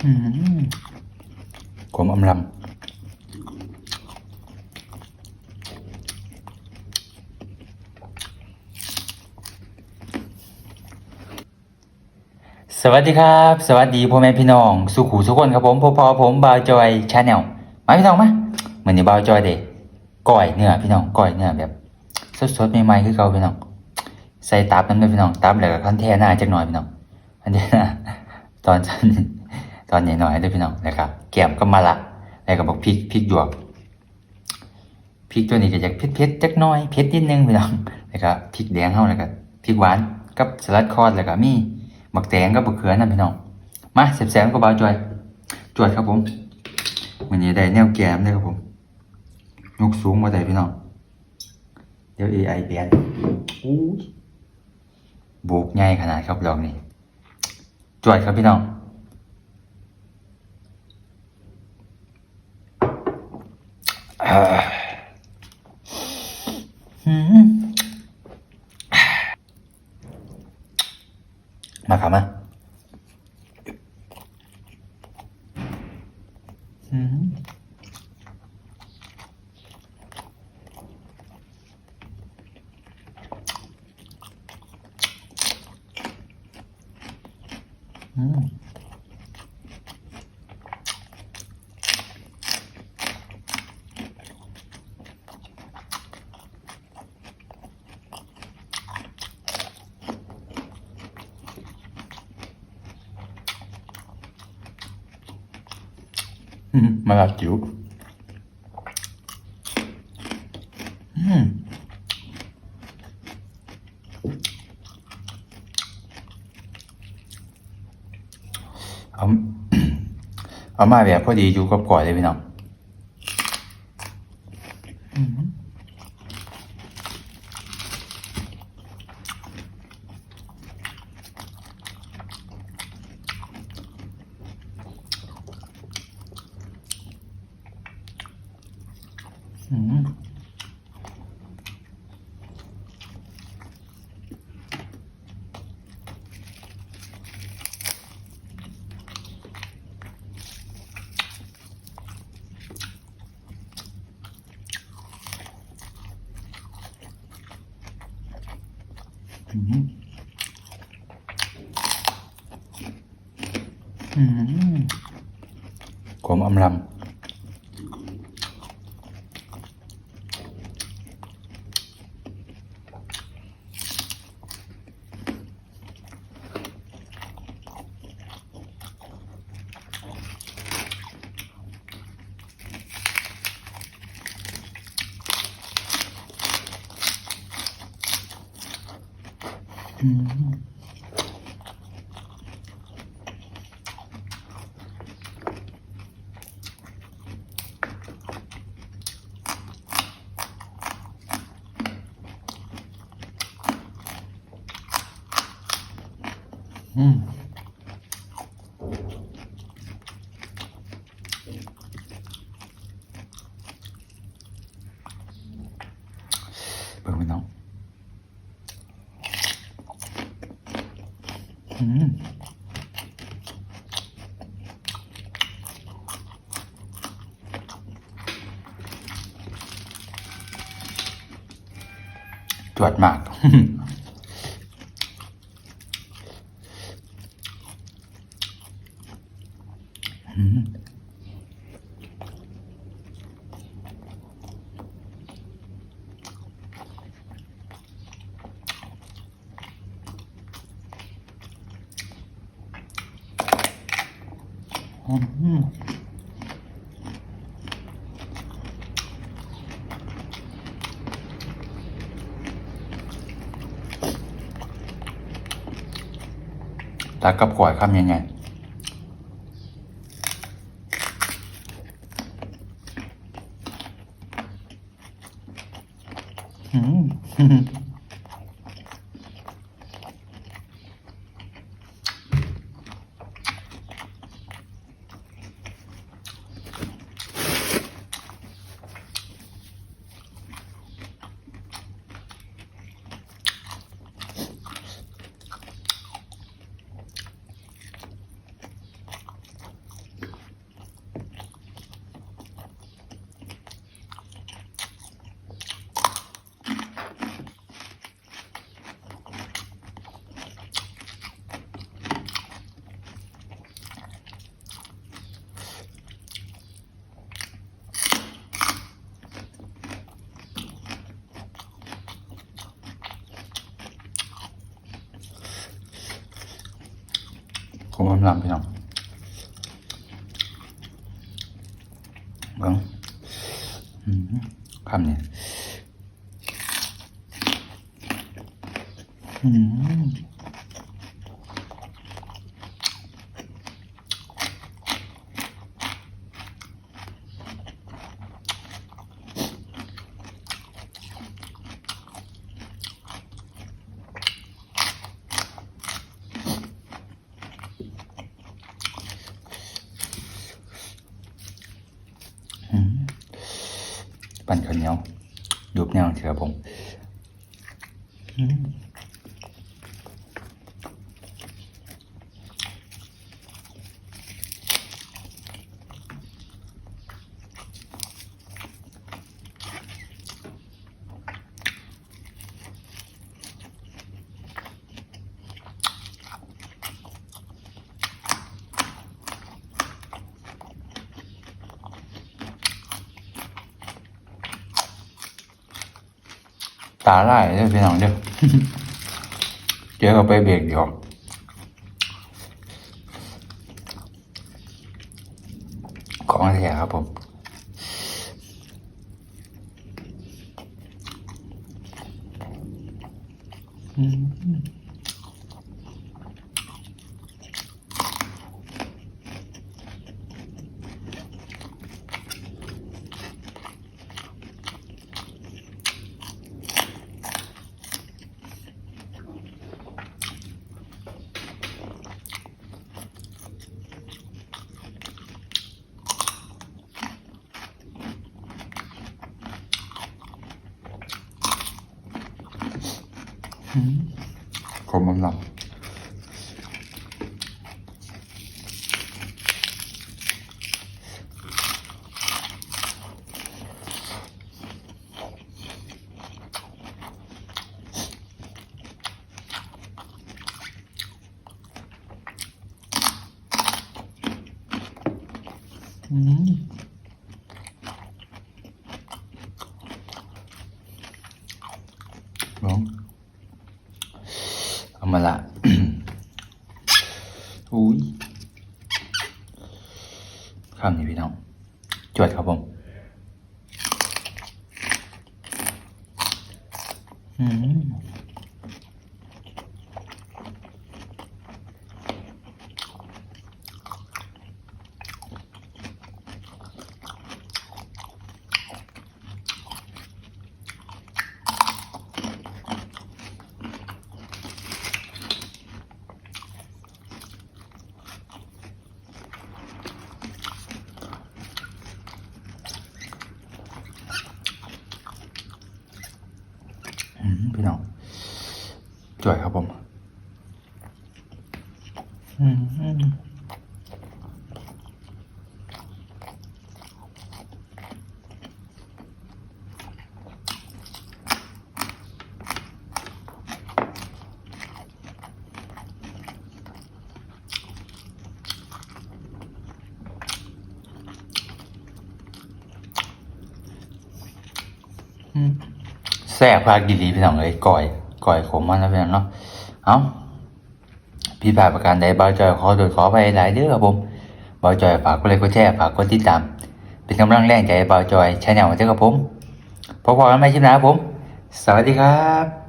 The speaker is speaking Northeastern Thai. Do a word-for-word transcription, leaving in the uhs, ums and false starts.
อืม ขมอำลำ สวัสดีครับ สวัสดีพ่อแม่พี่น้อง สู่ผู้สู่คนครับผม พบกับผม บ่าวจอย Channel มาพี่น้องมา มื้อนี้บ่าวจอยเด้ ก้อยเนื้อพี่น้อง ก้อยเนื้อแบบ สดๆ ใหม่ๆ คือเก่าพี่น้อง ใส่ตับนำเด้อพี่น้อง ตับแล้วก็คันแท่หน้าจักหน่อยพี่น้อง คันแท่หน้า ตอน ตอนน้อยๆ เด้อพี่น้อง แล้วก็แกล้มกับมะระ แล้วก็บักพริก พริกหยวก พริกตัวนี้ก็อยากเผ็ดๆ จักหน่อย เผ็ดนิดนึงพี่น้อง แล้วก็พริกแดงเฮา แล้วก็พริกหวาน กับสลัดคอส แล้วก็มีบักแตงกับบักเขือนำพี่น้อง มาแซ่บๆ กับบ่าวจอย จวดครับผม มื้อนี้ได้แนวแกล้มเด้อครับผม ยกสูงบ่ได้พี่น้อง เดี๋ยว เอไอ แบน อู้ย โบกใหญ่ขนาดครับดอกนี้ จวดครับพี่น้อง อ่า อืม มาครับมา อืม อืม อืม มะระจิ๋ว อืม เอา เอามาแบบพอดีอยู่กับก้อยเลยพี่น้อง อืม อืม อืม อืม ขมอำลำ อืม อืม เบิ่งพี่น้อง อืม จวดมาก อืม อืม ตักกับก้อยคำใหญ่ๆ อืม อื น้ำพี่น้อง เบิ่ง อืม คำนี้ อืม อืม ปั้นข้าวเหนียว ยุบแนวเถื่อผม อืม ตาลายเด้อพี่น้องเด้อ เจอเข้าไปเบรกเดียว ของแท้ครับผม อืม อืม ขมลำลำ อืม ลอง เอามาละ อุ้ย คำนี้พี่น้อง จวดครับผม อืม อืม พี่น้อง จ่อยครับผม อืม อืม แซ่บคักอีหลีพี่น้องเอ้ย ก้อย ก้อยขมมันนะพี่น้องเนาะ เอ้า ผิดพลาดประการใด บ่าวจอยขอโทษขออภัยหลายเด้อครับผม บ่าวจอยฝากกดไลค์กดแชร์ ฝากกดติดตาม เป็นกำลังแรงใจให้บ่าวจอย Channel ด้วยครับผม พบกันใหม่คลิปหน้าครับผม สวัสดีครับ